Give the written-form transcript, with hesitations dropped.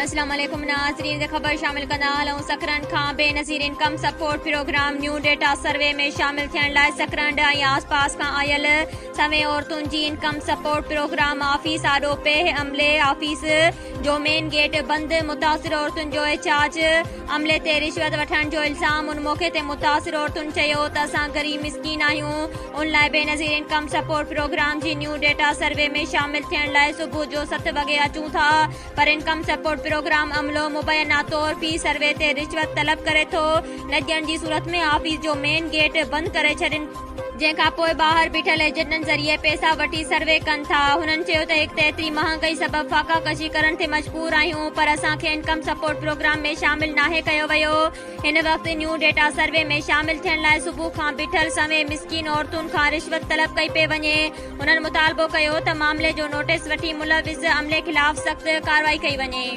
اسلام عليڪم ناظرين تي خبر شامل ڪندا هلون سڪرنڊ کان Benazir income support programme new data survey ۾ شامل ٿيڻ لاء سڪرنڊ ۽ آس پاس کان آيل سوين عورتن جي انڪم سپورٽ پروگرام آفيس آڏو پيهه عملي آفيس جو مين گيٽ بند، متاثر عورتن جو احتجاج، عملي تي رشوت وٺڻ جو الزام، ان موقعي تي متاثر عورتن چيو ته اسان غريب مسڪين آهيون، ان لاء بينظير انڪم سپورٽ پروگرام جي نيو ڊيٽا سروي ۾ شامل ٿيڻ لاء صبح جو ست وڳي اچون ٿا پر انڪم سپورٽ پروگرام عملو مبينا طور في سروي تي رشوت طلب ڪري ٿو، نه ڏيڻ جي صورت ۾ آفيس جو مين گيٽ بند ڪري ڇڏين. جنهن کان پوء ٻاهر بيٺل ايجنٽن ذريعي پئسا وٺي سروي ڪن ٿا. هنن چيو ته هڪ ته ايتري مهانگائي سبب فاقا ڪشي ڪرڻ تي مجبور آهيون پر اسان کي انڪم سپورٽ پروگرام ۾ شامل ناهي ڪيو ويو. هن وقت نيو ڊيٽا سروي ۾ شامل ٿيڻ لاء صبح کان بيٺل سوين مسڪين عورتن کان رشوت طلب ڪئي پئي وڃي. هنن مطالبو ڪيو ته معاملي جو نوٽيس وٺي ملوث عملي خلاف سخت ڪارروائي ڪئي وڃي.